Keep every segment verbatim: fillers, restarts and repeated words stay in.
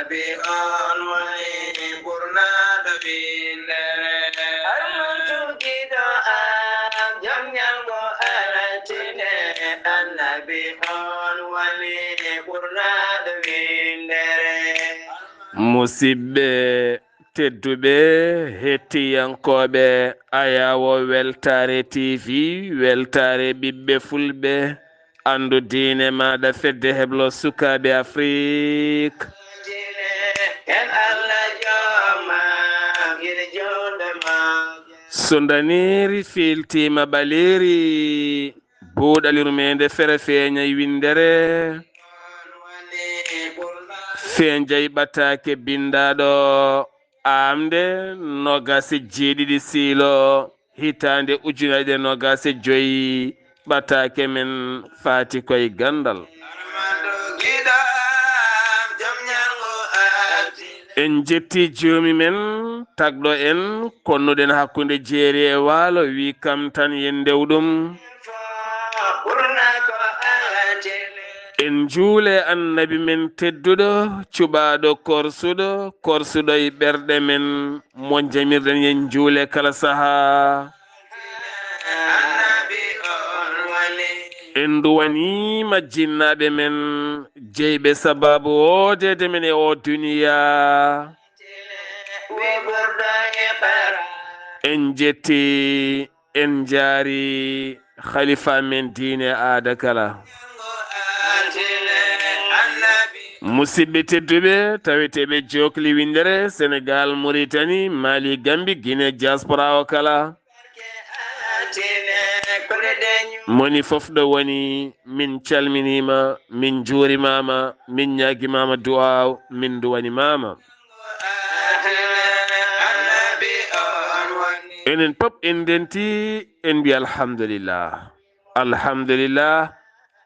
Annabi on woni ɓurnaaɗo winndere. Armantu giɗo am, jom ñalngo altine. Annabi on woni ɓurnaaɗo winndere. Musidɓe tedduɓe, hettiyankooɓe Ayaawo Weltaare T V, weltaare ɓiɓɓe Fulɓe, anndu diine maaɗa, fedde heblo sukaaɓe Afrik. En Allah jooma, gila jonde ma. So ndaneeri fiiltiima ɓaleeri, buuɗal yurmeende fere feeñay winndere. Feeñay ɓataake binndaaɗo aamde noogaas e jeeɗiɗi siilo hitaande ujunere e noogaas e joy, ɓataake men faati koye ganndal. En njetti joomi men tagɗo en, konnuɗen hakkunde jeeri e waalo, wi kam tan yen ndew ɗum. En njuule Annabi men tedduɗo, cuɓaaɗo korsuɗo, korsuɗo e ɓerɗe men, mo jamirɗen yen njuule kala sahaa. En nduwaniima jinnaaɓe men, jeyɓe sabaabu woodeede men e oo duniyaa. En njetti, en njaari khalifa men diine aada kala. Musidɓe tedduɓe, taweteeɓe jokli winndere Senegal, Mauritanie, Mali, Gambie, Guinée, diaspora o kala. Moni fof ɗo woni, min calminiima, min njuurimaama, min ñaagimaama du'aaw, min nduwanimaama. Enen pop en ndenti, en mbi alhamdulillah. Alhamdulillah,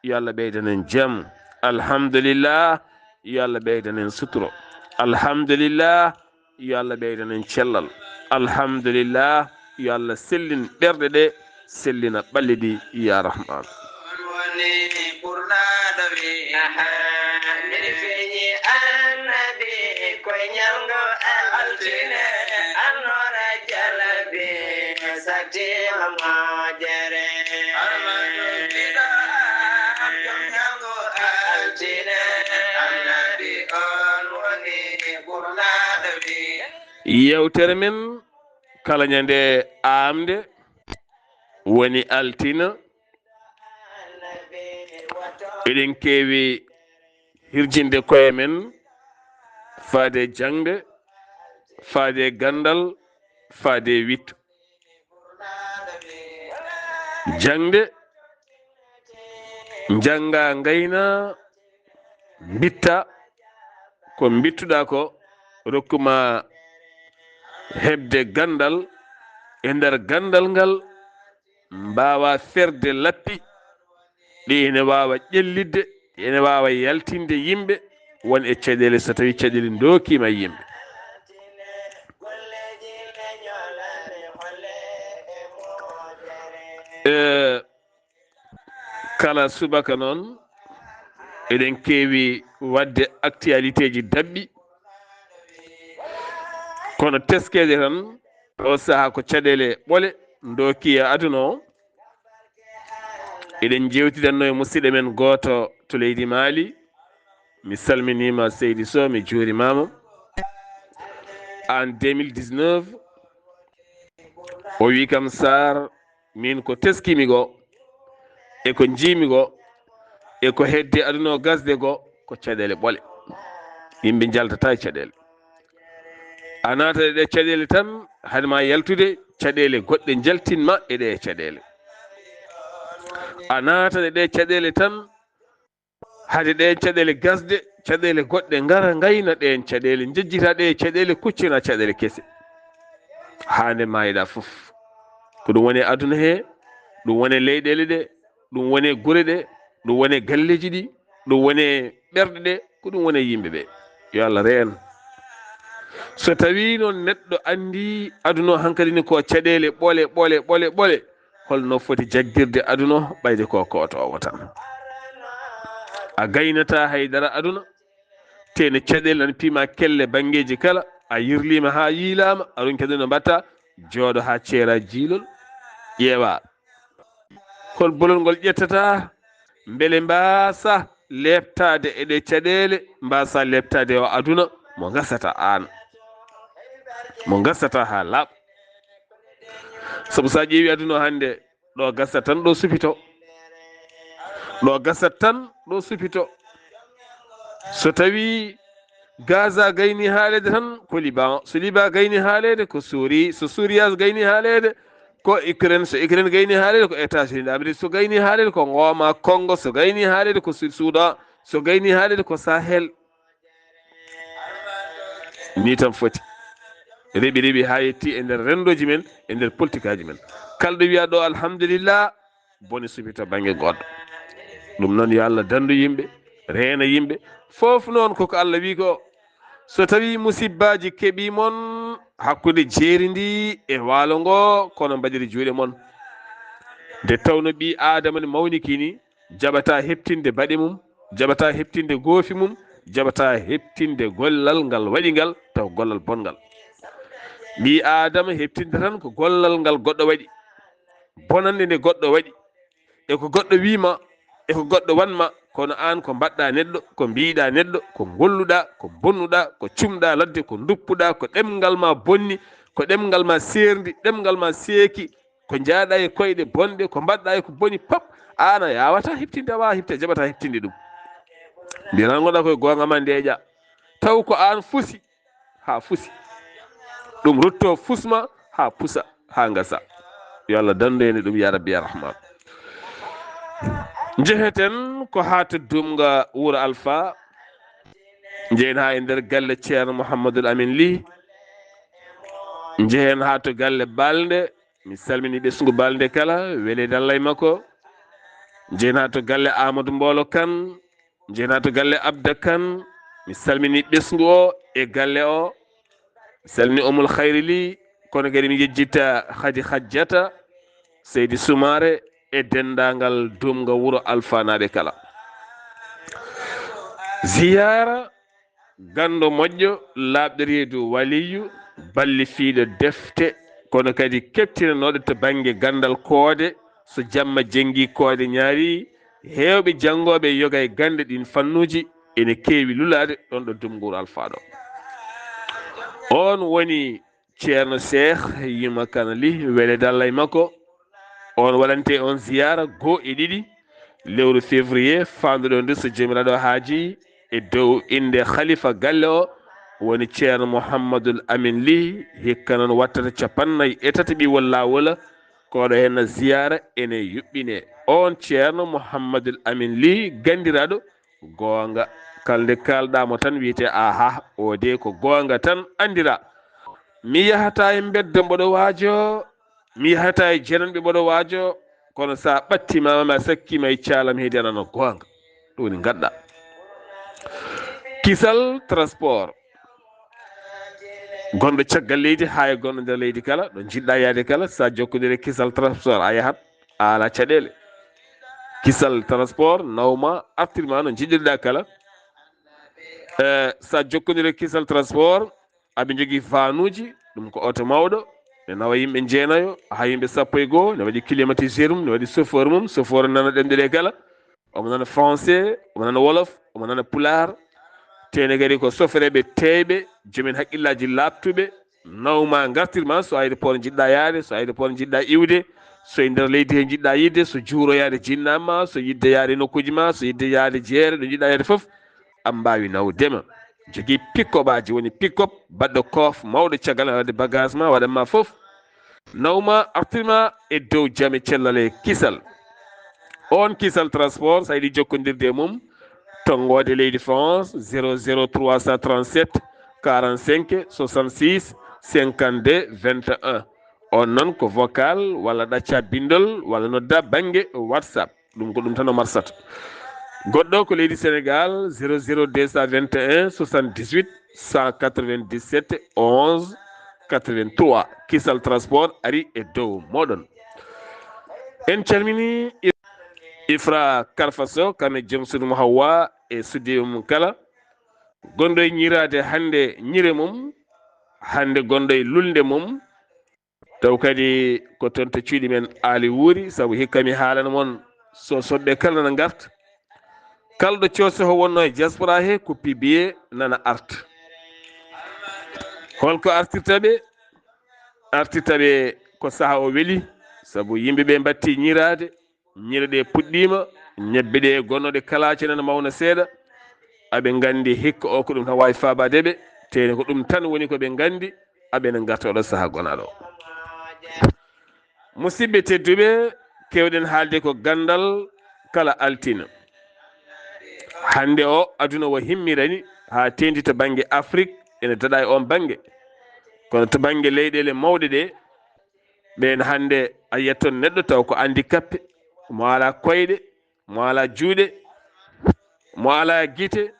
yo Allah ɓeydan en jam. Alhamdulillah, yo Allah ɓeydan en suturo. Alhamdulillah, yo Allah ɓeydan en cellal. Alhamdulillah, yo Allah sellin ɓerɗe ɗe, sellina ɓalli ɗi, ya Rahman. Miɗo feeñi Annabi koye ñalngo altine, annoora jalabi, sattiima moƴƴere. Altine, Annabi on woni ɓurnaaɗo wi. Yewtere men kala ñande aamde woni altine. Eɗen keewi hirjinde koye men faade jaŋde, faade ganndal, faade witto. Jaŋde, njannga, ngayna, mbitta ko mbittuɗaa ko, rokkuma heɓde ganndal. E nder ganndal ngal, mbaawa ferde lappi ɗi ene waawa ƴellitde, ɗi ene waawa yaltinde yimɓe won e caɗeele, so tawii caɗeele ndookiima yimɓe. Eh, kala subaka noon, eɗen keewi waɗde actualité ji daɓɓi, kono teskeede tan, oo sahaa ko caɗeele ɓole ndooki e aduna o. Eɗen njeewtidanno e musidɗo men gooto to leydi Mali. Mi salminiima, Seydi Sow, mi juurimaama. En deux mille dix-neuf, o wi kam, Saar, min ko teskimi ko, e ko njiimi ko, e ko heddi aduna o gasde ko, ko caɗeele ɓole. Yimɓe njaltata e caɗeele. A naata e ɗe caɗeele tan, hade ma yaltude, caɗeele goɗɗe njaltinma e ɗe caɗeele. A naata e ɗe caɗeele tan, hade ɗeen caɗeele gasde, caɗeele goɗɗe ngara ngayna ɗeen caɗeele, njejjita ɗe caɗeele, kuccina caɗeele kese. Haa nde maayiɗaa fof. Ko ɗum woni e aduna he, ɗum woni e leyɗeele ɗe, ɗum woni e gure ɗe, ɗum woni e galleeji ɗi, ɗum woni e ɓerɗe ɗe, ko ɗum woni e yimɓe ɓe. Yo Allah reen. So tawii noon neɗɗo anndii aduna o hankadi ni ko caɗeele ɓole, ɓole, ɓole, ɓole, holno foti jagguirde aduna o, ɓayde ko kootoowo tan? A gaynataa hay dara aduna, Tene caɗeele nana piima kelle banngeeji kala, a yirliima haa yiilaama, a ronki aduna mbatta, jooɗo haa ceera jiilol, ƴeewa. Hol bolol ngol ƴettata, mbele mbaasa leeptaade e ɗe caɗeele, mbaasa leeptaade o aduna, mo ngasata aan, mo ngasata haa laaɓ. Sabu so a ƴeewi aduna o hannde, ɗo gasat tan, ɗo supito. Ɗo gasat tan, ɗo supito. So tawi Gaza gayni haaleede tan, ko Liban. So Liban gayni haaleede, ko Suuri. So Suuriya gayni haaleede, ko Ukraine. So Ukraine gayni haaleede, ko États-Unis d'Amérique. So gayni haaleede, ko Ngooma Kongo. So gayni haaleede, ko Sud Soudan. So gayni haaleede, ko Sahel. Ni tan foti. Reɓi, reɓi haa yetti e nder renndooji men, e nder politikaaji men. Kala ɗo wiya ɗo, alhamdulillah, bone suɓi to bannge goɗɗo. Ɗum noon, yo Allah danndu yimɓe, reena yimɓe. Fof noon koko Allah wi ko, so tawi musibbaaji keɓii mon hakkunde jeeri ndi e waalo ngo, kono mbaɗiri juuɗe mon. Nde tawno ɓii Aadama ne mawnikii ni, jaɓataa heɓtinde baɗe mum, jaɓataa heɓtinde goofi mum, jaɓataa heɓtinde gollal ngal waɗi ngal, taw gollal bonngal. Ɓii Aadama heɓtinde tan ko gollal ngal goɗɗo waɗi, bonannde nde goɗɗo waɗi, e ko goɗɗo wii ma, e ko goɗɗo wan ma, kono aan ko mbaɗɗaa neɗɗo, ko mbiiɗaa neɗɗo, ko ngolluɗaa, ko bonnuɗaa, ko cumɗaa ladde, ko nduppuɗaa, ko ɗemngal ma bonni, ko ɗemngal ma seerndi, ɗemngal ma seeki, ko njaaɗaa e koyɗe bonɗe, ko mbaɗɗaa e ko boni pop, aan a yaawataa heɓtinde, a waawaa heɓtinde, a jaɓataa heɓtinde ɗum. Mbiyataa ngonɗaa koye goonga ma ndeeƴa, taw ko aan fusi, haa fusi. Ɗum rutto fusma, haa pusa, haa ngasa. Yo Allah danndu en e ɗum, ya Rabbi, ya Rahman. Njeheten ko haa to Dumga Wuro Alfa. Njehen haa e nder galle Ceerno Mouhamadoul Amine Ly. Njehen haa to galle Balde. Mi salmini ɓesngu Balde kala, weleede Allah e makko. Njehen haa to galle Amadou Mboolo Kan. Njehen haa to galle Abda Kan. Mi salmini ɓesngu o e galle o. Mi salmini Umul Khayri Ly, kono kadi mi yejjita Khady Khadjata, Seydi Soumaré e denndaangal Dumga Wuro Alfanaaɓe kala. Ziyaara ganndo moƴƴo, laaɓɗo reedu waliyu, ballifiiɗo defte, kono kadi keptinanooɗo to bannge ganndal koode, so jamma jenngi koode ñaari, heewɓe janngooɓe yoga e gannde ɗiin fannuuji ene keewi lulaade ɗoon ɗo Dumga Wuro Alfa ɗo. Oon woni Ceerno Seeh Yuma Kan Ly, weleede Allah e makko. Oon waɗante on ziyaara goo e ɗiɗi lewru février faanduɗo ndu, so Joomiraaɗo haaji, e dow innde khalifa galle o, woni Ceerno Mouhamadoul Amine Ly, hikka noon wattata capannay e tati ɓiwol laawol, ko ɗo henna ziyaara ene yuɓɓine. Oon Ceerno Mouhamadoul Amine Ly, ganndiraaɗo, goonga. Kala nde kaalɗaa mo tan wiyete, "Aha, o de ko goonga tan anndira." Mi yahataa e mbedda mboɗo waajo, mi yahataa e jenanɓe mboɗo waajo, kono so a ɓattiima ma, a sakkiima e caalam heedi, a nana goonga. Ɗum woni ngaɗɗa. Kisal transport. Gonɗo caggal leydi haa e gonɗo nder leydi kala, ɗo njiɗɗa yaade kala, so a jokkondire Kisal transport, a yahat, a alaa caɗeele. Kisal transport nawma, artirma no njiɗirɗa kala. Eh, so a jokkondire Kisal transport, aɓe njogii vanuuji, ɗum ko oto mawɗo, ne nawa yimɓe jeenayo, haa yimɓe sappo e goo, ne waɗi climatiseur mum, ne waɗi chauffeur mum, chauffeur nana ɗemɗe ɗe kala. Omo nana français, omo nana wolof, omo nana pulaar. Tene kadi ko sofreeɓe teeyɓe, joomen hakkillaaji laaɓtuɓe, nawma, ngartirma, so aéroport njiɗɗa yaade, so aéroport njiɗɗa iwde, so e nder leydi he njiɗɗa yiɗde, so juuroyaade jinnama, so yiɗde yaade nokkuuji ma, so yiɗde yaade jeere, ɗo njiɗɗa yaade fof, aɓe mbaawi nawdema. Jogii pick-up aji, woni pick-up baɗɗo koof mawɗo, caggal aɗa waɗde bagage ma, waɗan ma fof. Nawma, artirma e dow jame cellal e kisal. On Kisal Transport, so a yiɗi jokkondirde e mum, tonngoode leydi France, zéro zéro trois cent trente-sept quarante-cinq soixante-six cinquante-deux vingt et un. On noon ko vocal walla ɗacca binndol walla nodda bannge WhatsApp. Ɗum ko ɗum tan o marsata. Goɗɗo ko leydi Sénégal, zéro zéro deux cent vingt et un soixante-dix-huit cent quatre-vingt-dix-sept onze quatre-vingt-trois. Kisal Transport ari e dow mooɗon. En calmini Ifra Karfa Sow, kam e joom suudu mo Hawwa e suddiiɓe mum kala. gonɗo e ñiiraade hannde ñiire mum, hannde gonɗo e lulnde mum, taw kadi ko toon to cuuɗi men aali wuuri, sabu hikka mi haalana mon, so soɓɓe kala nana ngarta, kala ɗo coosoho wonno e diaspora he, kuppi biye nana arta. Holko artirta ɓe? Artirta ɓe ko saha o weli, sabu yimɓe ɓe mbatti ñiiraade, ñiire ɗe puɗɗiima, ñebbe ɗe gonnoɗe kalaace nana mawna seeɗa. Aɓe nganndi hikka o ko ɗum tan waawi faabaade ɓe, teyni ko ɗum tan woni ko ɓe nganndi, aɓe ne ngarta oɗo saha gonaaɗo o. Musidɓe tedduɓe, keewɗen haalde ko ganndal kala altine. Hannde o, aduna o himmirani haa teeŋti to bannge Afrik, ene daɗa e oon bannge. Kono to bannge leyɗeele mawɗe ɗe, ɓeen hannde a yiyat toon neɗɗo taw ko handicapé, mo alaa koyɗe, mo alaa juuɗe, mo alaa gite,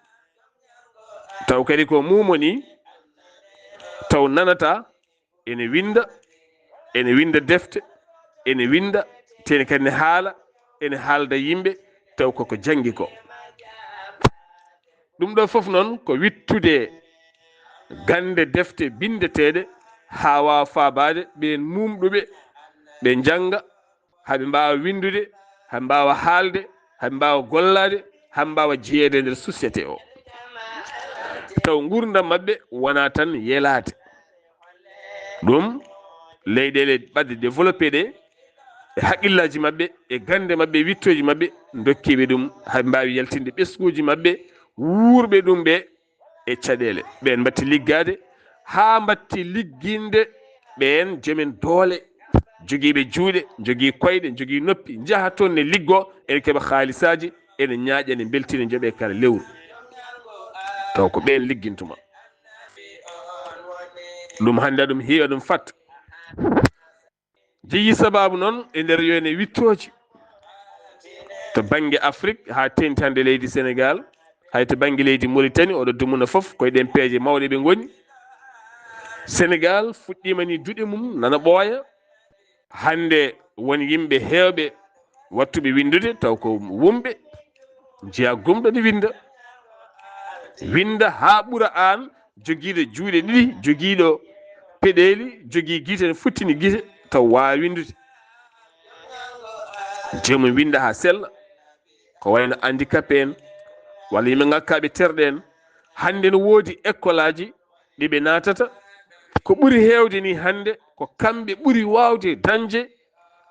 taw kadi ko muumo ni, taw nanata, ene winnda, ene winnda defte, ene winnda, teyni kadi ne haala, ene haalda yimɓe, taw koko janngi ko. Ɗum ɗo fof noon ko wittude gannde defte binndeteeɗe haa waawa faabaade ɓeen muumɗuɓe, ɓe njannga, haa ɓe mbaawa winndude, haa ɓe mbaawa haalde, haa ɓe mbaawa gollaade, haa ɓe mbaawa jeyeede e nder société o. Taw nguurndam maɓɓe wonaa tan yelaade. Ɗum leyɗeele ɓadde développé ɗe, e haqqillaaji maɓɓe, e gannde maɓɓe, e wittooji maɓɓe, ndokkiiɓe ɗum, haa ɓe mbaawi yaltinde ɓesnguuji maɓɓe, wuurɓe ɗum ɓe e caɗeele. Ɓeen mbatti liggaade, haa mbatti ligginde ɓeen jomen doole, jogiiɓe juuɗe, jogii koyɗe, jogii noppi, njaha toon ne liggoo, ene keɓa haalisaaji, ene ñaaƴa, ene mbeltina, njoɓee kala lewru. Taw ko ɓeen liggintuma. Ɗum hannde ɗum hiiwa ɗum fat. Jeyi sabaabu noon e nder yo ene wittooji to bannge Afrik haa teeŋti hannde leydi Senegaal, hay to bannge leydi Moritani, oɗo dumuna fof koye ɗeen peeje mawɗe ɓe ngoni. Senegaal fuɗɗiima ni duɗe mum nana ɓooya. Hannde won yimɓe heewɓe wattuɓe winndude taw ko wumɓe, njiya gumɗo ne winnda. Winnda haa ɓura aan jogiiɗo juuɗe ɗiɗi, jogiiɗo peɗeeli, jogii gite, ne futtini gite, taw waawa winndude. Joomum winnda haa sella, ko wayno handicapé en, walla yimɓe ŋakkaaɓe terɗe en. Hannde no woodi ekkolaaji ɗi ɓe naatata. Ko ɓuri heewde ni hannde, ko kamɓe ɓuri waawde dañde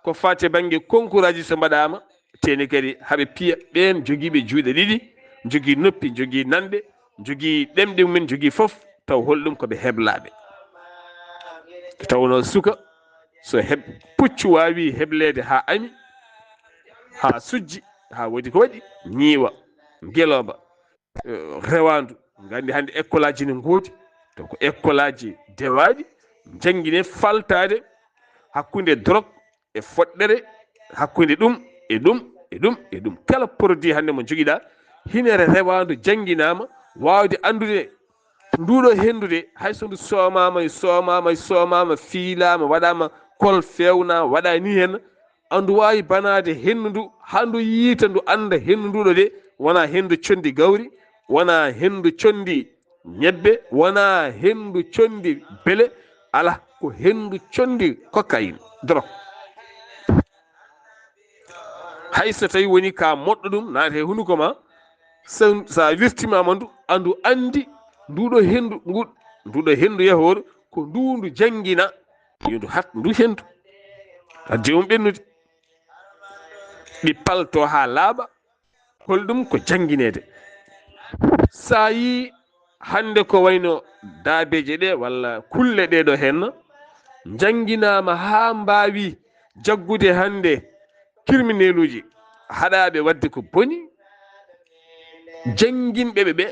ko faati e bannge konkuraaji so mbaɗaama, teyni kadi haa ɓe piya ɓeen jogiiɓe juuɗe ɗiɗi, jogii noppi, jogii nanɗe, jogii ɗemɗe mumen, jogii fof, taw holɗum ko ɓe heblaaɓe. Tawnoo suka, so heb-, puccu waawii hebleede haa ami, haa sujji, haa waɗi ko waɗi, ñiiwa, ngelooba, eh, rewaandu. Nganndi hannde ekkolaaji ne ngoodi, taw ko ekkolaaji dewaaɗi, njanngine faltaade hakkunde drog e foɗɗere, hakkunde ɗum e ɗum e ɗum e ɗum. Kala produit hannde mo njogiɗaa, hinere rewaandu jannginaama, waawde anndude nduɗo henndu de, hay so ndu soomaama, e soomaama, e soomaama, fiilaama, waɗaama kol, feewna, waɗa ni heen, andu waawi banaade henndu ndu, haa ndu yiita, ndu annda henndu nduɗo de, wonaa henndu conndi gawri, wonaa henndu conndi ñebbe, wonaa henndu conndi bele, alaa, ko henndu conndi cocaïne, drog. Hay so tawi woni ka moɗɗo ɗum, naata e hunuko ma, so, so a wirtimaama ndu, andu anndi nduɗo henndu, ngu, nduɗo henndu yahooru, ko ndu ndu janngina, yo ndu hat ndu henndu. Addi um ɓennude. Ɗi palto haa laaɓa, holɗum ko janngineede. So a yii hannde ko wayno daabeeje ɗe walla kulle ɗe ɗo heen, njannginaama haa mbaawi jaggude hannde kirmineluuji, haɗaaɓe waɗde ko boni, jannginɓe ɓe ɓe,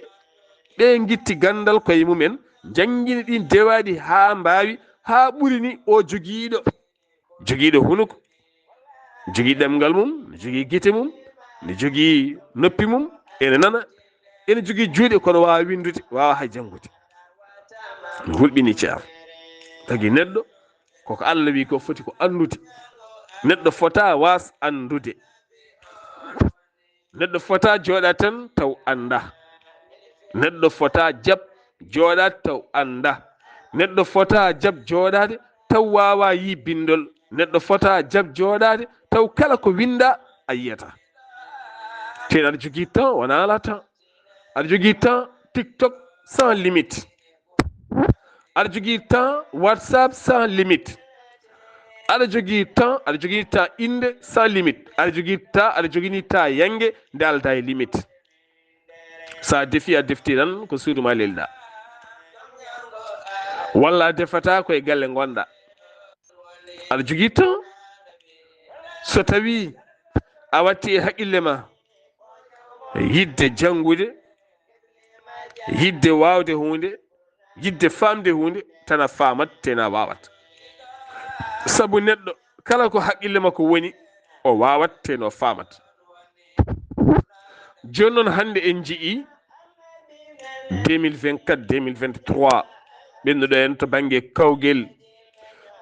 ɓe ngitti ganndal koye mumen, njanngini ɗin dewaaɗi haa mbaawi, haa ɓuri ni o jogiiɗo, jogiiɗo hunuko, jogii ɗemngal mum, jogii gite mum, ne jogii noppi mum, ene nana, ene jogii juuɗe, kono waawa winndude, waawa hay janngude. Hulɓini ceer. Tagi neɗɗo, koko Allah wi ko foti ko anndude. Neɗɗo fota waas anndude. Neɗɗo fota jooɗa tan taw annda. Neɗɗo fota jab jooɗaade taw annda. Neɗɗo fota jab jooɗaade taw waawa yi bindol. Neɗɗo fota jab jooɗaade taw kala ko winda a yiyata. Teen aɗa jogii temps, wona ala temps. Aɗa jogii temps TikTok sans limite. Aɗa jogii temps WhatsApp sans limite. Aɗa jogii temps, aɗa jogii temps innde sans limite. Aɗa jogii temps, aɗa jogii temps yannge nde aldaa e limite. So a defi, a defti tan ko suudu ma lelɗa. Walla a defata ko e galle ngonɗa. Aɗa jogii temps. So tawi a watti e haqqille ma yidde janngude, yidde waawde huunde, yidde faamde huunde, tan a faamat, tena waawat. Sabu neɗɗo kala ko haqqille makko woni, o waawat, teno faamat. Jooni noon, hannde en njiyii deux mille vingt-quatre, deux mille vingt-trois, ɓennuɗo en to bannge kawgel,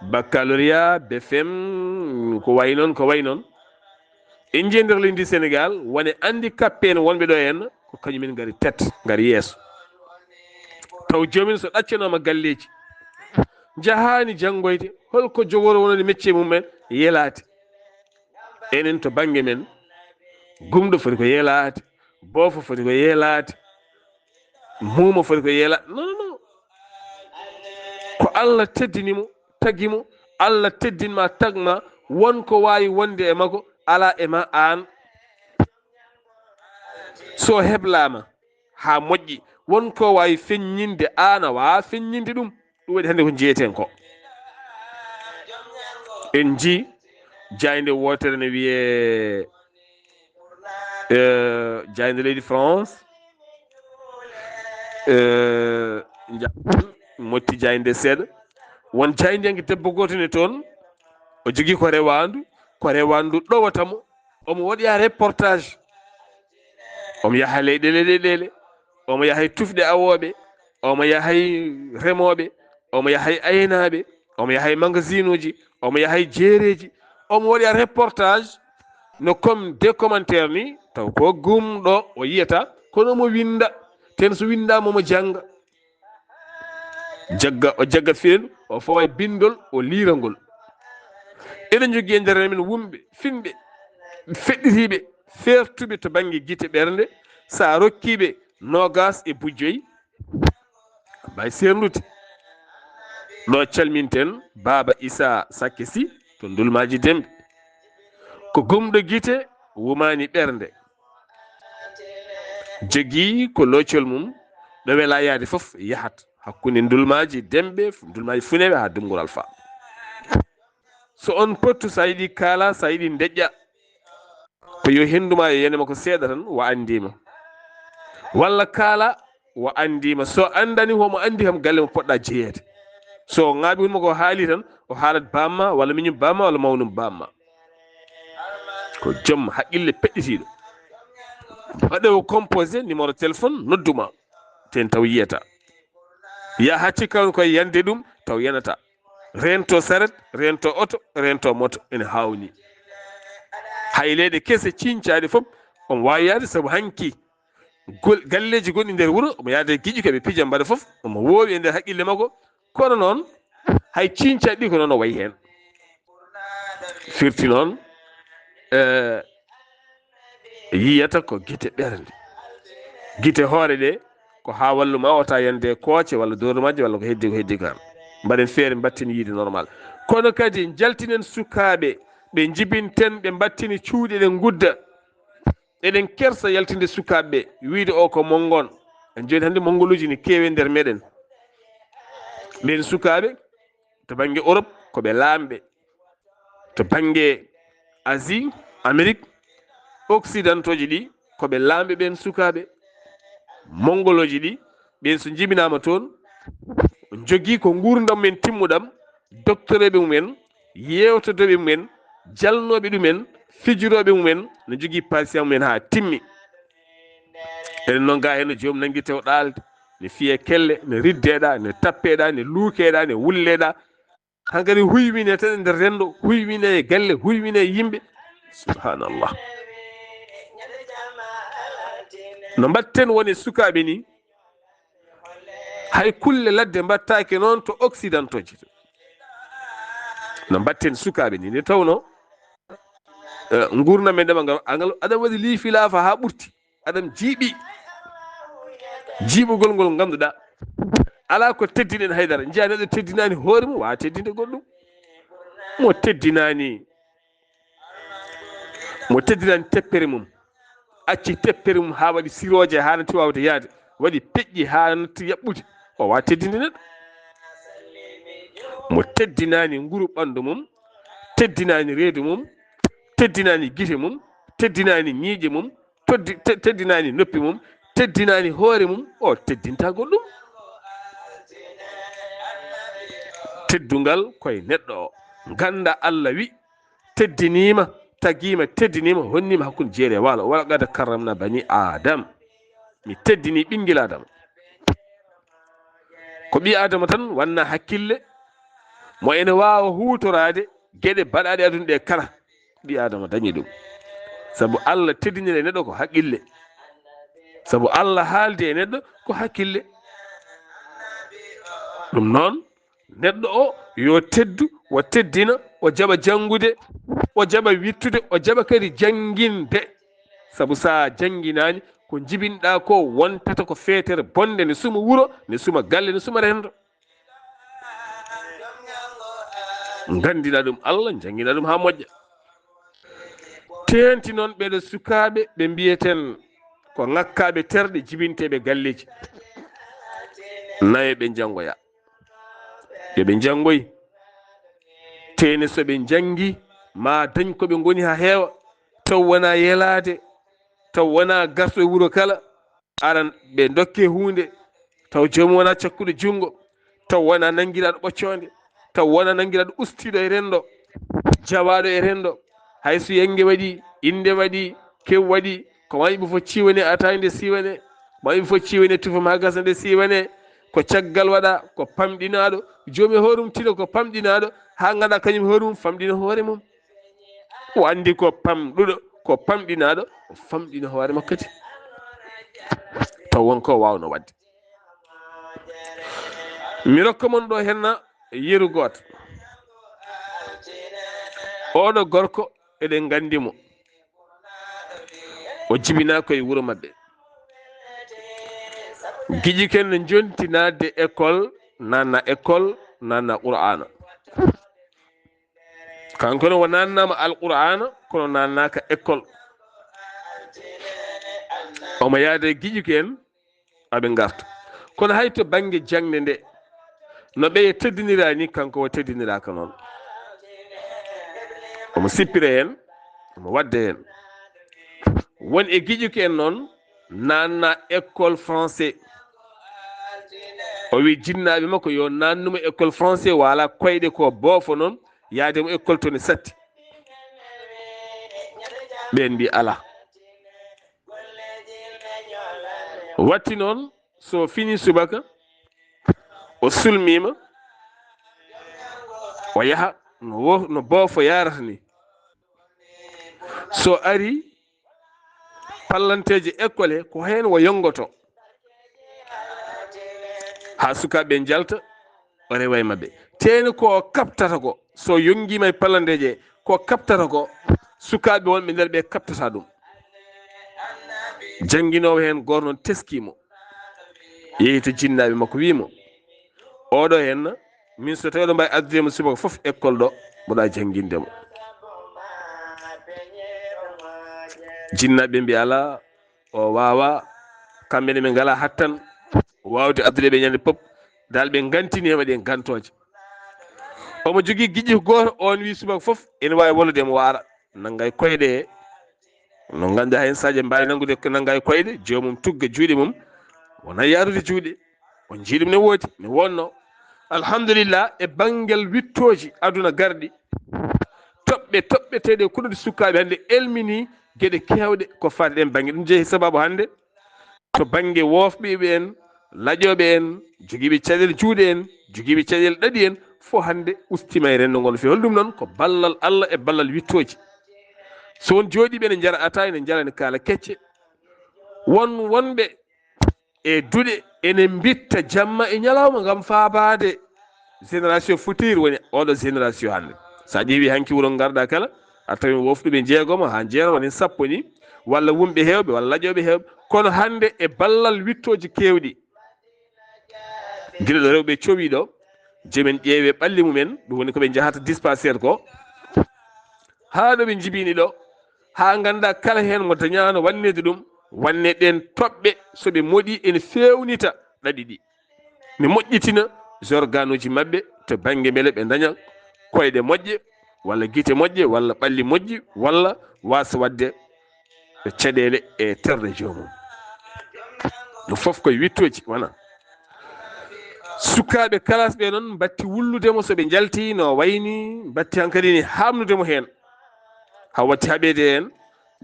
baccalauréat, B F M, ko wayi noon, ko wayi noon. En njiyii nder leydi Sénégal, wone handicapé en wonɓe ɗo en, ko kañumen ngari tête, ngari yeeso. Taw joomin so ɗaccanaama galleeji, njahaani janngoyde, holko jogoro wonande métier mum en? Yelaade. Enen to bannge men, gumɗo foti ko yelaade, boofo foti ko yelaade, muumo foti ko yelaade. Non, non, non. Ko Allah teddini mo, tagi mo, Allah teddin ma, tag ma, won ko waawi wonde e makko, alaa e ma aan. So heblaama haa moƴƴi, won ko waawi feññinde, aan a waawaa feññinde ɗum. Ɗum waɗi hannde ko njiyeten ko. En njii jaaynde wootere ne wiyee, eh, jaaynde leydi France, eh, nja-, motti jaaynde seeɗa. Won jaayndiyanke debbo gooto ne toon, o jogii ko rewaandu, ko rewaandu ɗowata mo. Omo waɗi a reportage. Omo yaha leyɗe, leyɗe, leyɗe. Omo yaha e tufɗe awooɓe. Omo yaha e remooɓe. Omo yaha e aynaaɓe. Omo yaha e magasinuuji. Omo yaha e jeereeji. Omo waɗi a reportage no comme des commentaires ni, taw ko gumɗo o yiyata, kono omo winda. Ten so windaama omo jannga. Jagga, o jagga firendu, o fawa e bindol, o liira ngol. Eɗen njogii e nder men wumɓe, finɓe, feɗɗitiiɓe, feertuɓe to bannge gite ɓernde, so a rokkii ɓe noogaas e bujoy, mbay seerndude. Ɗo calminten Baaba Isaa Sakke Si to Ndulmaaji Demɓe. Ko gumɗo gite, wumaani ɓernde. Jogii ko loocol mum, ɗo welaa yahde fof yahat, hakkunde Ndulmaaji Demɓe, Ndulmaaji Funeeɓe haa Dumngural Faa. So on pottu, so a yiɗi kaala, so a yiɗi ndeƴƴa, ko yo henndu ma, yo yene ma ko seeɗa tan, wa anndiima. Walla kaala, wa anndiima. So anndani, homo anndi kam galle mo poɗɗa jeyeede. So ŋaaɓi woni mo ko haali tan, o haalat bamma, walla miñum bamma, walla mawnum bamma. Ko joom haqqille peɗɗitiiɗo. Waɗe o composé numéro téléphone, nodduma. Ten taw yiyata. Yaha hacci kan koye yande ɗum, taw yanata. Rento saret, rento oto, rento moto, ene hawni. Hay leyɗe kese ciñcaaɗe fof, omo waawi yaade sabu hanki gol-, galleeji gonɗi nder wuro, omo yaada e giƴi ko ɓe pija mbaɗa fof, omo woowi e nder haqqille makko. Kono noon, hay ciñcaaɗe ɗi ko noon o wayi heen. Firti noon, eh, yiyata ko gite ɓernde. Gite hoore ɗe, ko haa wallu ma wota yande kooce walla dormaaji walla ko heddi, ko heddi kan. Mbaɗen feere mbatten yiide normal. Kono kadi njaltinen sukaaɓe, ɓe njibinten, ɓe mbattini cuuɗi, ɗe ngudda. Eɗen kersa yaltinde sukaaɓe ɓe, wiide o ko monngon. En jooni hannde monngoluuji ne keewi e nder meɗen. Ɓen sukaaɓe to bannge Europe ko ɓe laamɓe. To bannge Asie, Amérique, occidentaux ji ɗi ko ɓe laamɓe ɓen sukaaɓe. Monngolooji ɗi, ɓen so njibinaama toon, njogii ko nguurndam men timmuɗam, doktoreeɓe mumen, yeewtodooɓe mumen, jalnooɓe ɗumen, fijirooɓe mumen, no njogii patient mumen haa timmi. Enen noon gaa heen no joom nanngi tew ɗaalde, ne fiye kelle, ne riddeeɗa, ne tappeeɗa, ne luukeeɗa, ne wulleeɗa. Hankadi huywine tan e nder renndo, huywine e galle, huywine e yimɓe. Subhanallah. No mbaɗten woni sukaaɓe ni, Hay kulle ladde mbattaake noon to occidentooji. No mbatten sukaaɓe ni, nde tawnoo, eh, nguurndam men ɗam, ngal, ngal, aɗa waɗi lii filaafa haa ɓurti. Aɗam jiiɓi. Jiiɓugol ngol ngannduɗaa, alaa ko teddinen haydara. Njiya neɗɗo teddinaani hoore mum, waawa teddinde goɗɗum. Mo teddinaani, mo teddinaani teppere mum, acci teppere mum haa waɗi sirooje, haa natti waawde yahde, waɗi peƴƴi haa natti yaɓɓude, o waawa teddinde neɗɗo. Mo teddinaani nguru ɓanndu mum, teddinaani reedu mum, teddinaani gite mum, teddinaani ñiiƴe mum, toddi-, te-, teddinaani noppi mum, teddinaani hoore mum, o teddinta goɗɗum. Teddungal koye neɗɗo o. Ngannda Allah wi, teddiniima, tagiima, teddiniima, honniima hakkunde jeeri e waalo. "Wa laqad karramna bani Adam." Mi teddini ɓinngel Adama. Ko ɓii Adama tan wanna hakkille, mo ene waawa huutoraade geɗe baɗaaɗe aduna ɗe kala. Ɓii Adama dañi ɗum. Sabu Allah teddinira e neɗɗo ko haqqille. Sabu Allah haaldi e neɗɗo ko hakkille. Ɗum noon, neɗɗo o yo teddu, o teddina, o jaɓa janngude, o jaɓa wittude, o jaɓa kadi jannginde. Sabu so a jannginaani, ko njibinɗaa ko wontata ko feetere bonde, ne suma wuro, ne suma galle, ne suma renndo. Nganndina ɗum Allah, njanngina ɗum haa moƴƴa. Teenti noon ɓeɗo sukaaɓe ɓe mbiyeten ko ŋakkaaɓe terɗe, jibinteeɓe galleeji. Nayo ɓe njanngoya. Yo ɓe njanngoy. Teene so ɓe njanngi, ma dañ ko ɓe ngoni haa heewa. Taw wonaa yelaade, taw wonaa garɗo e wuro kala. Aran ɓe ndokke huunde, taw joomum wonaa cakkuɗo junngo, taw wonaa nanngiraaɗo ɓoccoonde, taw wonaa nanngiraaɗo ustiiɗo e renndo, jawaaɗo e renndo. Hay so yannge waɗi, innde waɗi, kew waɗi, ko ma yimɓe fof ciwane, ataay nde siwane, ma yimɓe fof ciwane, tufa ma gasa nde siwane, ko caggal waɗa, ko pamɗinaaɗo, joom e hoore mum tino ko pamɗinaaɗo, haa ngannda kañum hoore mum famɗina hoore mum. O anndi ko pamɗuɗo, ko pamɗinaaɗo, o famɗina hoore makko kadi. Taw won ko waawno waɗde. Mi rokka mon ɗo henna yeru gooto. Oɗo gorko, eɗen nganndi mo. O jibinaa ko e wuro maɓɓe. Giƴi ken no njonti naatde école, naatna école, naatna Qur'aana. Kanko ne o naatnaama Alqur'aana, kono naatnaaka école. Omo yaada e giƴuki en, aɓe ngarta. Kono hay to bannge jaŋde nde, no ɓeye teddinira ni, kanko o teddiniraaka noon. Omo sippira heen, omo waɗda heen. Won e giƴuki en noon, naatna école français. O wi jinnaaɓe makko yo naatnu mo école français, wala koyɗe ko boofo noon, yaade mo école to ne satti. Ɓeen mbi alaa. Watti noon, so fini subaka, o sulmiima, o yaha no wo-, no boofo yarata ni. So ari, pallanteeje école he, ko heen o yonngoto. Haa sukaaɓe njalta, o rewa e maɓɓe. Teeni ko o kaɓtata ko, so yonngiima e pallanteeje he, ko kaɓtata ko, sukaaɓe wonɓe nder ɓe kaɓtata ɗum. Jannginoowo heen gooto noon teskii mo. Yehi to jinnaaɓe makko, wii mo, "Oɗo heen, min so tawii oɗo mbaawi addude mo subaka fof école ɗo, mboɗa jannginde mo." Jinnaaɓe mbi alaa, o waawaa, kamɓe ne ɓe ngalaa hattan waawde addude ɓe ñande pop, dal ɓe ngantini hema ɗe ngantooje. Omo jogii giƴi gooto, oon wii subaka fof ene waawi wallude mo waara, nannga e koyɗe he. No ngannduɗaa heen, so a mbaawi nanngude ko nannga e koyɗe, joomum tugga juuɗe mum, wona yaarude juuɗe. On njii ɗum ne woodi, ne wonno. Alhamdulillah, e banngel wittooji aduna garɗi, toɓɓe toɓɓeteeɗe kuɗoɗe sukaaɓe hannde elmini geɗe keewɗe ko faati ɗen bannge. Ɗum jeyi sababu hannde to bannge woofɓiiɓe en, laƴooɓe en, jogiiɓe caɗeele juuɗe en, jogiiɓe caɗeele ɗaɗi en, fof hannde ustiima e renndo ngo no feewi. Holɗum noon? Ko ballal Allah e ballal wittooji. So won jooɗiiɓe ne njara ataay, ne njara ne kaala kecce. Won wonɓe e duɗe, ene mbitta jamma e ñalawma ngam faabaade génération future, woni oɗo génération hannde. So a ƴeewi hanki wuro ngarɗa kala, a tawi wofɗuɓe jeegomo haa jeero, woni sappo ni, walla wumɓe heewɓe, walla laƴooɓe heewɓe. Kono hannde e ballal wittooji keewɗi, gila ɗo rewɓe cowi ɗo, jomen ƴeewe ɓalli mumen, ɗum woni ko ɓe njahata dispensaire ko, haa ɗo ɓe njibini ɗo, haa ngannda kala heen mo dañaano wanneede ɗum, wanne ɗeen toɓɓe, so ɓe moɗi ene feewnita ɗaɗi ɗi. Ne moƴƴitina organuuji maɓɓe to bannge mbele ɓe ndaña koyɗe moƴƴe, walla gite moƴƴe, walla ɓalli moƴƴi, walla waasa waɗde caɗeele e terɗe joomum. Ɗum fof koye wittooji wona. Sukaaɓe kalaas ɓe noon mbatti wullude mo so ɓe njalti no wayni, mbatti hankadi ni haamnude mo heen. Haa watti haɓeede heen,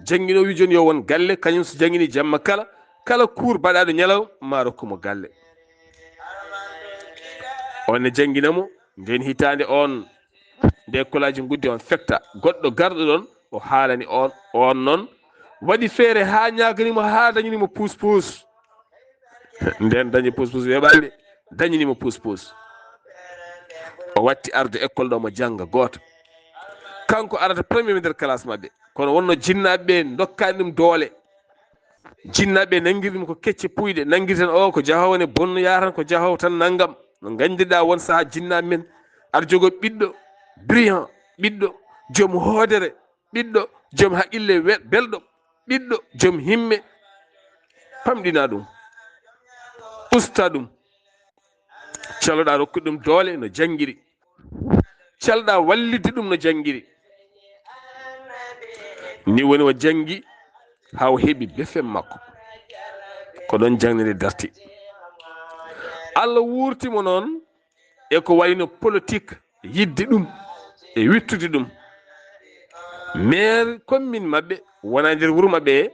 jannginoowo wi jooni yo won galle, kañum so janngini jamma kala, kala kuur baɗaaɗo ñalawma ma rokku mo galle. On ne janngina mo, ndeen hitaande on, nde école aji nguddi on fekta, goɗɗo garɗo ɗoon, o haalani on, on noon, waɗi feere haa ñaagani mo, haa dañani mo puus puus. Ndeen dañi puus puus weeɓaani, dañani mo puus puus. O watti arde école ɗo mo jannga gooto. Kanko arata premier nder classe maɓɓe. Kono wonno jinnaaɓe ɓe ndokkaani ɗum doole. Jinnaaɓe nanngirde mo ko kecce puyɗe, nanngirten o ko jahoowo ne bonno yaatan ko jahoowo tan nanngam. No nganndirɗaa won sahaa jinnaaɓe men aɗa jogoo ɓiɗɗo brillant, ɓiɗɗo joom hoodere, ɓiɗɗo joom haqqille we-, belɗo, ɓiɗɗo joom himme, pamɗina ɗum, usta ɗum, caloɗaa rokkude ɗum doole no janngiri, caloɗaa wallitde ɗum no janngiri. Ni woni o janngi haa o heɓi B F M makko. Ko ɗoon jaŋde nde darti. Allah wuurti mo noon e ko wayno politique, yiɗde ɗum e wiɗtude ɗum. Maire commune maɓɓe wonaa nder wuro maɓɓe he,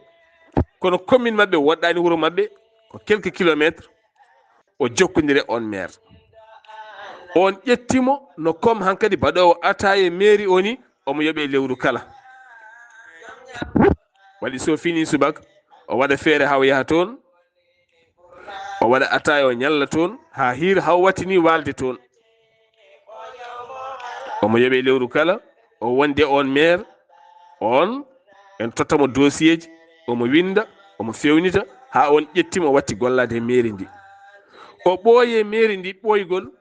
kono commune maɓɓe woɗɗaani wuro maɓɓe, ko quelques kilomètres, o jokkondire on maire. On ƴetti mo no comme hankadi baɗoowo ataaya e mairie o ni, omo yoɓe lewru kala. Waɗi so fini subaka, o waɗa feere haa o yaha toon, o waɗa ataaya, o ñalla toon, haa hiira, haa o wattini waalde toon. Omo yoɓe lewru kala, o wonde on maire, on, en totta mo dossier ji, omo winnda, omo feewnita, haa on ƴetti mo, o watti gollaade e mairie ndi. O ɓooye mairie ndi ɓooygol,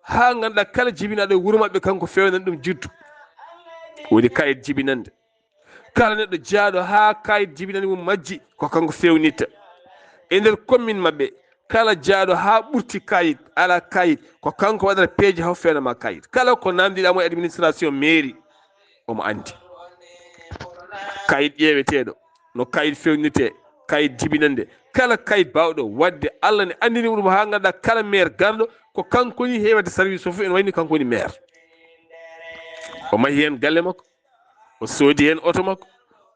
haa ngannduɗaa kala jibinaaɗo e wuro maɓɓe, kanko feewnan ɗum juddu. Woni kayit jibinande. Kala neɗɗo jeyaaɗo haa kayit jibinani mum majji, ko kanko feewnitta. E nder commune maɓɓe, kala jeyaaɗo haa ɓurti kayit, alaa kayit, ko kanko waɗata peeje haa feewna ma kayit. Kala ko naamndiɗaa mo e administration mairie, omo anndi. Kayit ƴeeweteeɗo, no kayit feewnirtee, kayit jibinande, kala kayit baawɗo waɗde, Allah ne anndini mo ɗum haa ngannduɗaa kala maire garɗo, ko kanko woni heewata service o fof, ene wayni kanko woni maire. O mahi heen galle makko, o soodi heen oto makko,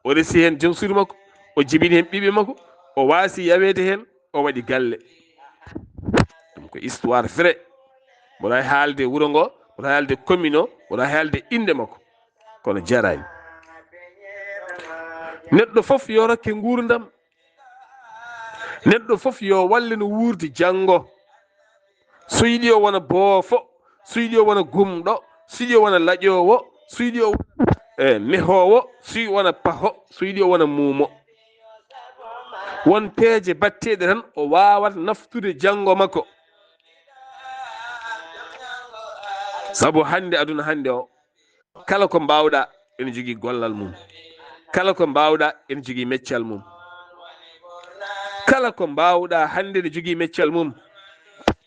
o resi heen joom suudu makko, o jibini heen ɓiɓɓe makko, o waasi yaweede heen, o waɗi galle. Ɗum ko histoire vrai. Mboɗo waawi haalde wuro ngo, mboɗo waawi haalde commune o, mboɗo waawi haalde innde makko. Kono jaraani. Neɗɗo fof yo rokke nguurndam. Neɗɗo fof yo walle no wuurdi janngo. So yiɗi o wona boofo, so yiɗi o wona gumɗo, so yiɗi o wona laƴoowo, so yiɗi o wona, e, mehoowo, so yiɗi o wona paho, so yiɗi o wona muumo. Won peeje batteeɗe tan o waawata naftude janngo makko. Sabu hannde, aduna hannde o, kala ko mbaawɗaa ene jogii gollal mum. Kala ko mbaawɗaa ene jogii meccal mum. Kala ko mbaawɗaa hannde ene jogii meccal mum.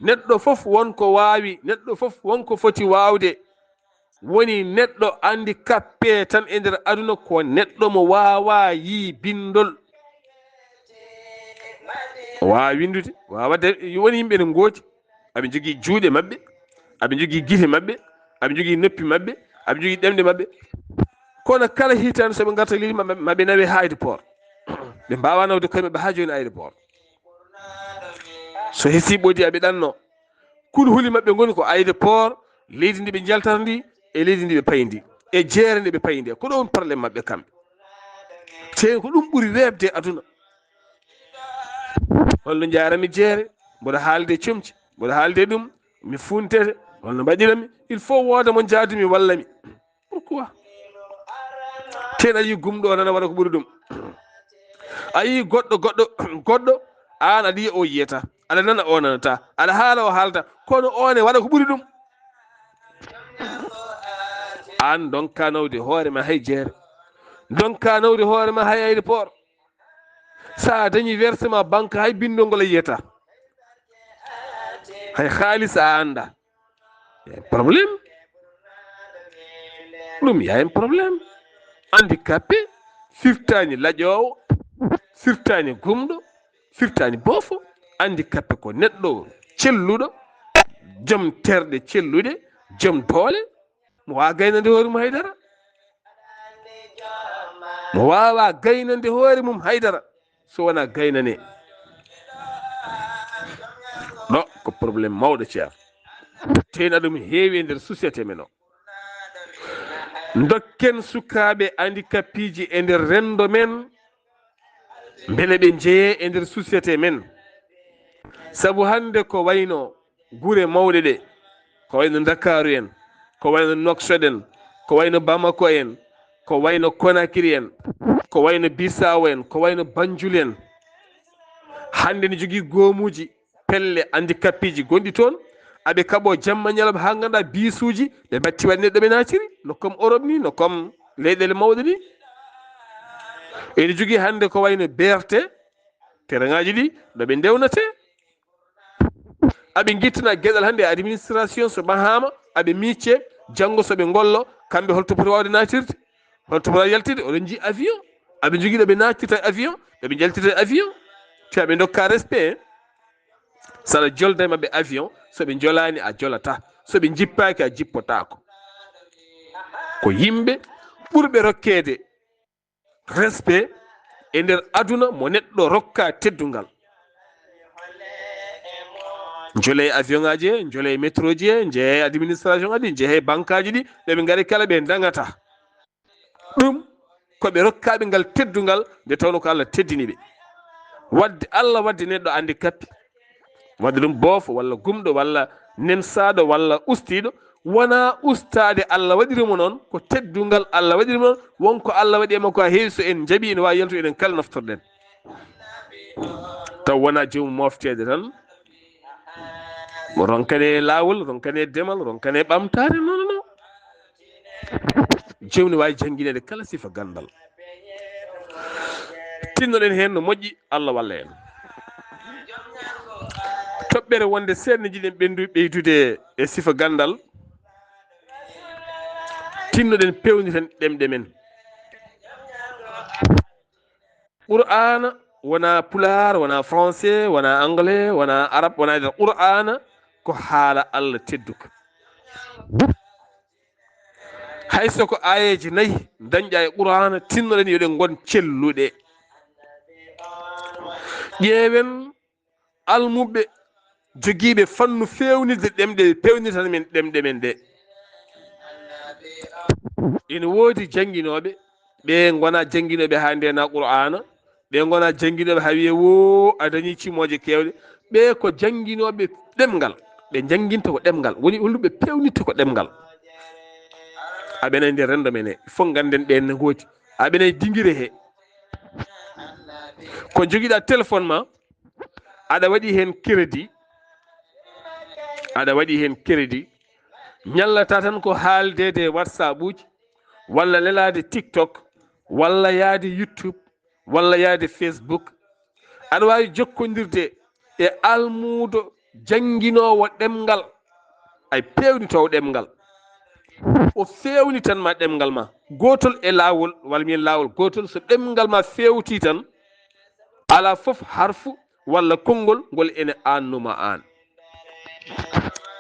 Neɗɗo fof won ko waawi, neɗɗo fof won ko foti waawde. Woni neɗɗo handicapé tan e nder aduna ko neɗɗo mo waawaa yii binndol. O waawaa winndude, waawaa waɗde, woni yimɓe ene ngooti. Aɓe njogii juuɗe maɓɓe, aɓe njogii gite maɓɓe, aɓe njogii noppi maɓɓe, aɓe njogii ɗemɗe maɓɓe. Kono kala hitaande so ɓe ngarta leydi maɓɓe, maɓɓe nawe haa aéroport. Ɓe mbaawaa nawde koye maɓɓe haa jooni aéroport. So hesii ɓoodi aɓe ɗanno. Kulhuli maɓɓe ngoni ko aéroport, leydi ndi ɓe njaltata ndi, e leydi ndi ɓe payi ndi, e jeere nde ɓe payi nde. Ko ɗo woni problème maɓɓe kamɓe. Te ko ɗum ɓuri weeɓde aduna. Holno njaarami jeere? Mboɗo haalde comci, mboɗo haalde ɗum, mi funtete. Holno mbaɗirami? Il faut wooda mo njaadumi wallami. Pourquoi? Ten a yii gumɗo o nana waɗa ko ɓuri ɗum. A yii goɗɗo, goɗɗo, goɗɗo, aan aɗa yiya o yiyata, aɗa nana o nanata, aɗa haala o haalata, kono o ne waɗa ko ɓuri ɗum. Aan ndonka nawde hoore ma hay jeere, ndonka nawde hoore ma hay aéroport. So a dañi versement banque, hay binndol ngol a yiyata. Hay haalis a annda. Problème. Ɗum ya en problème. Handicapé, firtaani laƴoowo, firtaani gumɗo, firtaani boofo. Handicapé ko neɗɗo celluɗo, joom terɗe celluɗe, joom doole. Mo waawa gaynande hoore mum haydara. Mo waawa gaynande hoore mum haydara. So wonaa gaynane. Ɗo ko problème mawɗo, ceer. Tena ɗum heewi e nder société men o. Dokken sukaaɓe handicappiiji e nder renndo men, mbele ɓe njeyee e nder société men. Sabu hannde ko wayno gure mawɗe ɗe, ko wayno Ndakaaru en, ko wayno Nouakchott en, ko wayno Bamako en, ko wayno Conakry en, ko wayno Bissau en, ko wayno Banjul en. Hannde ne jogii goomuuji, pelle handicappiiji gonɗi toon, aɓe kaɓoo jamma ñalawma haa nganndaa biisuuji, ɓe mbatti waɗi neɗɗo ɓe naatiri, no comme Europe ni, no comme leyɗeele mawɗe ni. Ene jogii hannde ko wayno B R T, terrain ŋaaji ɗi, ɗo ɓe ndewnatee. Aɓe ngittana geɗal hannde e administration, so mahaama, aɓe miicce, janngo so ɓe ngollo, kamɓe holto poti waawde naatirde? Holto poti yaltide? Oɗon njii avion. Aɓe njogii ɗo ɓe naatirta e avion, ɗo ɓe njaltirta e avion. Te aɓe ndokka respect, hein? So aɗa jolda e maɓɓe avion, so ɓe njolaani, a jolata. So ɓe njippaaki, a jippotaako. Ko yimɓe ɓurɓe rokkeede respect e nder aduna mo neɗɗo rokka teddungal. Njole avion aji he, njole métro ji he, njehe administration aji, njehe banque aji ɗi, ɓe ɓe ngari kala ɓe ndangata. Ɗum ko ɓe rokkaaɓe ngal teddungal nde tawno ko Allah teddini ɓe. Wadde Allah wadde neɗɗo handicapé, wadde ɗum boofo walla gumɗo walla nensaaɗo walla ustiiɗo, wonaa ustaade Allah waɗiri mo noon, ko teddungal Allah waɗiri mo noon, won ko Allah waɗi e makko haa heewi, so en njaɓii ene waawi yaltude, enen kala naftorɗen. Taw wonaa joomum mofteede tan, mo ronkane laawol, ronkane demal, ronkane ɓamtaare, non, non. Joomum ne waawi janngineede kala sifa ganndal. Tinnoɗen heen no moƴƴi, Allah walla en. Toɓɓere wonde seeɗa ne njiɗen ɓenndu-, ɓeydude e sifa ganndal. Tinnoɗen peewniten ɗemɗe men. Qur'aana wonaa Pulaar, wonaa Français, wonaa Anglais, wonaa Arab, wonaa nder Qur'aana ko haala Allah tedduka. Hay so ko aayeeje nayi ndañɗa e Qur'aana, tinnoɗen yo ɗe ngon celluɗe. Ƴeewen almuɓɓe jogiiɓe fannu feewnirde ɗemɗe, ɓe peewnitana men ɗemɗe men ɗe. Ene woodi jannginooɓe, ɓe ngonaa jannginooɓe haa ndeenaa Qur'aana, ɓe ngonaa jannginooɓe haa wiyee, "Woo, a dañii cimooje keewɗe." Ɓe ko jannginooɓe ɗemngal, ɓe njannginta ko ɗemngal. Woni holluɓe peewnitta ko ɗemngal. Aɓe nani nder renndo men he, fof ngannden ɓeen ne ngoodi. Aɓe nani dingire he. Ko jogiɗaa téléphone ma, aɗa waɗi heen crédit, aɗa waɗi heen crédit, ñallata tan ko haaldeede e WhatsApp uji, walla lelaade TikTok, walla yaade YouTube, walla yaade Facebook. Aɗa waawi jokkondirde e almuudo jannginoowo ɗemngal, ay peewnitoowo ɗemngal. O feewnitan ma ɗemngal ma. Gootol e laawol, walla mbiyen laawol gootol, so ɗemngal ma feewti tan, alaa fof harfu walla konngol ngol ene aannuma aan.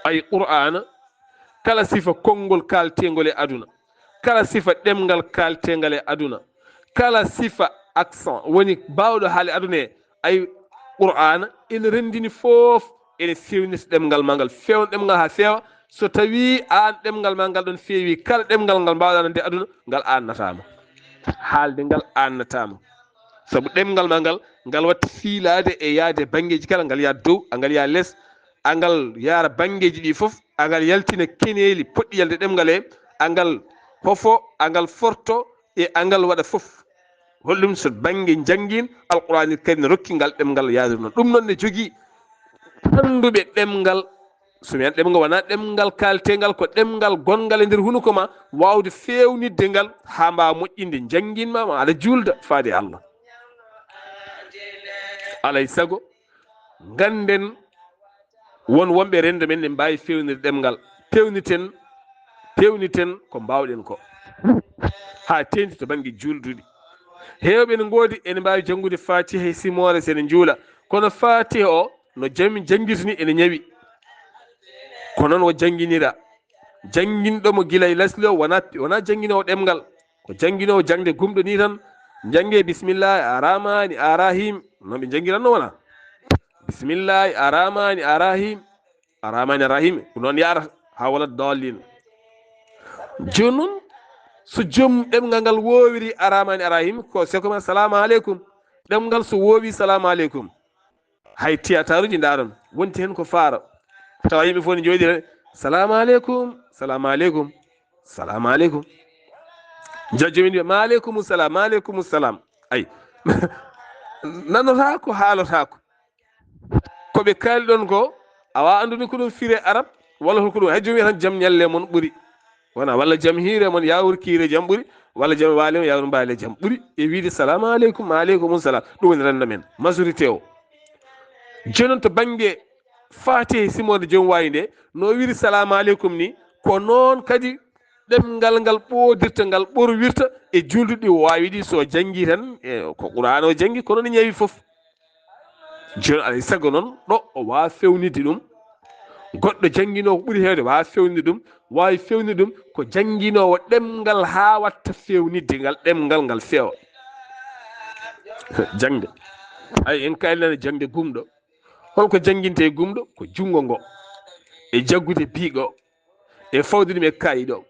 Ay Qur'aana, kala sifa konngol kaalteengol e aduna, kala sifa ɗemngal kaalteengal e aduna, kala sifa accent woni baawɗo haale aduna he, ay Qur'aana ene renndini fof, ene feewnita ɗemngal ma ngal, feewna ɗemngal haa feewa. So tawii aan ɗemngal ma ngal ɗon feewi kala ɗemngal ngal mbaawɗaa nande aduna, ngal aannataama. Haalde ngal aannataama. Sabu ɗemngal ma ngal ngal watta fiilaade e yahde banngeeji kala, ngal yaha dow, angal yaha les, angal yahra banngeeji ɗi fof, angal yaltina keneeli potɗi yalde ɗemngal he, angal hofo, angal forto, e angal waɗa fof. Holɗum? So bannge njanngin Alquraanil Karim ne rokki ngal ɗemngal yahdude noon. Ɗum noon ne jogii hannduɓe ɗemngal, so wiyan ɗemngal wonaa ɗemngal kaalteengal, ko ɗemngal gonngal e nder hunuko ma, waawde feewnitde ngal haa mbaawa moƴƴinde, njanngin ma, ma aɗa juulda faade e Allah. Alay sago, ngannden won wonɓe renndo men ne mbaawi feewnirde ɗemngal. Peewniten, peewniten ko mbaawɗen ko. Haa teeŋti to bannge juulduɗi. Heewɓe ne ngoodi, ene mbaawi janngude Faatiha e simoore so ene njuula. Kono Faatiha o, no jam-, janngirta ni ene ñawi. Ko noon o jannginira. Jannginɗo mo gila e lasli o, wonaa, wonaa jannginoowo ɗemngal. Ko jannginoowo jaŋde gumɗo ni tan. Njannge bismillahi arrahmani arrahim. Noon ɓe njanngiranno wonaa? Bismillahi arrahmani arrahim. Arrahmani arrahim. Ko noon yahrata haa wala dallin. Jooni noon, so joom ɗemngal ngal woowiri arrahmani arrahim, ko seko ma salamu aleykum. Ɗemngal so woowi salamu aleykum. Hay tiyataaruuji ndaaron, wonti heen ko faaro. Tawa yimɓe fof ne njooɗi tan, "Salaamu aleykum, salaamu aleykum, salaamu aleykum." Nja joomum wiya, "Ma aleykumu salaam, ma aleykumu salaam." Ay, nanotaako, haalotaako. Ko ɓe kaali ɗon ko, a waawaa anndude ko ɗum firee arab, walla ko ɗum, hay joomum wiya tan, "Jam ñalle mon ɓuri." Wona, walla jam hiire mon, yaawur kiire jam ɓuri, walla jam waale mon, yaawur mbaale jam ɓuri, e wiide, "Salaamu aleykum, wa aleykumu salaam." Ɗum woni renndo men, majorité o. Jooni noon to bannge Faatiha e simoore joom waawi nde, no wiiri, "Salaamu aleykum" ni, ko noon kadi ɗemngal ngal ɓoodirta, ngal ɓorwirta e juulduɗi o waawi ɗi, so janngi tan, e ko Qur'aana o janngi, kono ne ñawi fof. Jooni alay sago noon, ɗo o waawa feewnitde ɗum. Goɗɗo jannginoowo ko ɓuri heewde waawa feewnitde ɗum, waawi feewnitde ɗum ko jannginoowo ɗemngal haa watta feewnitde ngal ɗemngal ngal feewa. Jaŋde. Ay, en kaalii nane jaŋde gumɗo. Holko janngintee gumɗo? Ko junngo ngo, e jaggude biigo, e fawde ɗum e kaayiɗo.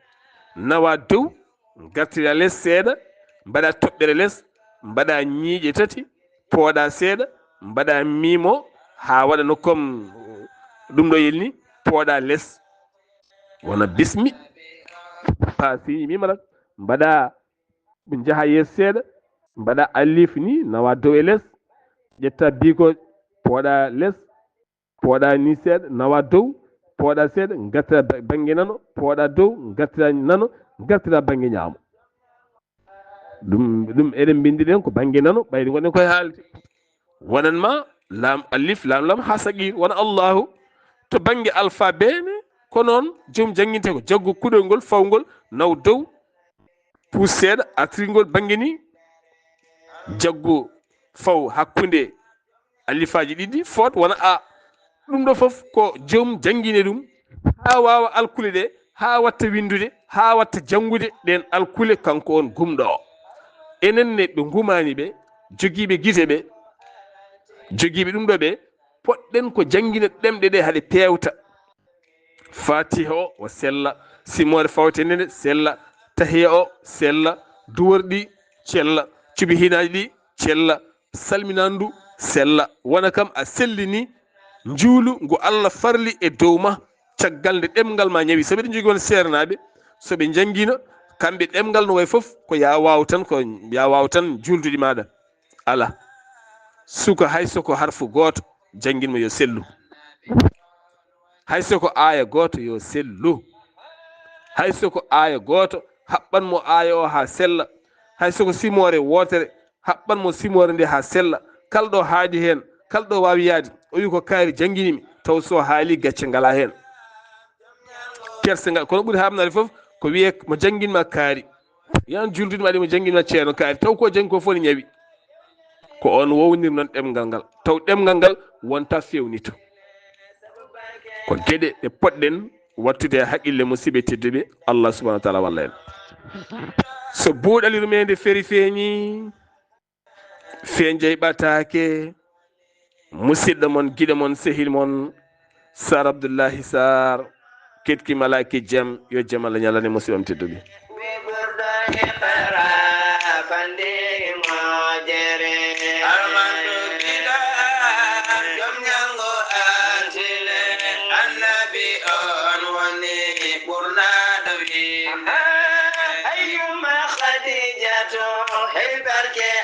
Nawa dow, ngartira les seeɗa, mbaɗa toɓɓere les, mbaɗa ñiiƴe tati, pooɗa seeɗa, mbaɗa miimo haa waɗa no comme ɗum ɗo yelni, pooɗa les. Wona bismi, paasi miimala, mbaɗa, njaha yeeso seeɗa, mbaɗa alif ni, nawa dow e les, ƴetta biigo, pooɗa les, pooɗa ni seeɗa, nawa dow, pooɗa seeɗa, ngartira ba-, bannge nano, pooɗa dow, ngartira nano, ngartira bannge ñaamo. Ɗum, ɗum eɗen mbinndi ɗen ko bannge nano, ɓayri ngonɗen koye haalde. Wonan ma laam alif, laam laam haa saqiir, wona Allahu. To bannge alfabe ne, ko noon, joom jannginte ko jaggu kuɗol ngol, fawngol, naw dow, puus seeɗa, artiringol bannge ni, jaggu faw hakkunde alifaaji ɗiɗi, foot wona a. Ɗum ɗo fof ko joom janngine ɗum, haa waawa alkule ɗe, haa watta winndude, haa watta janngude ɗeen alkule, kanko on gumɗo o. Enen ne ɓe ngumaani ɓe, jogiiɓe gite ɓe, jogiiɓe ɗum ɗo ɓe, poɗɗen ko janngina ɗemɗe ɗe haɗe peewta. Faatiha o, o sella, simoore fawtende nde sella, tahiya o sella, duworɗi cella, cubi hinaaji ɗi cella, salminandu sella, wona kam a sellini njuulu ngu Allah farli e dow ma, caggal nde ɗemngal ma ñawi. Sabi eɗen njogii won seernaaɓe, so ɓe njanngino, kamɓe ɗemngal no wayi fof, ko ya waaw tan, ko ya waaw tan juulduɗi maaɗa. Alaa. Suka hay so ko harfu gooto, janngin mo yo sellu. Hay so ko aaya gooto, yo sellu. Hay so ko aaya gooto, haɓɓan mo aaya o haa sella. Hay so ko simoore wootere, haɓɓan mo simoore nde haa sella. Kala ɗo haaɗi heen, kala ɗo waawi yahde, o wi ko kaari janngini mi, taw so haali gacce ngalaa heen. Kerse ngal, kono ɓuri haaɓnaade fof ko wiyee mo janngin ma kaari. Yan juulduɗo ma ɗi mo janngin ma ceerno kaari, taw ko janngi ko fof ne ñawi. Ko on wownir noon ɗemngal ngal, taw ɗemngal ngal wonta feewnito. Ko geɗe ɗe poɗɗen wattude e haqqille, musiɓɓe tedduɓe, Allah subhanahu wa taala walla en. So buuɗal yurmeende feri feeñi, fee jeyɓataake, musidɗo mon, giɗo mon, sehil mon, Sar Abdullahi Sar, ketki malaaki jam, yo jam Allah ñalane musiɓɓam tedduɓe. To, hey, barke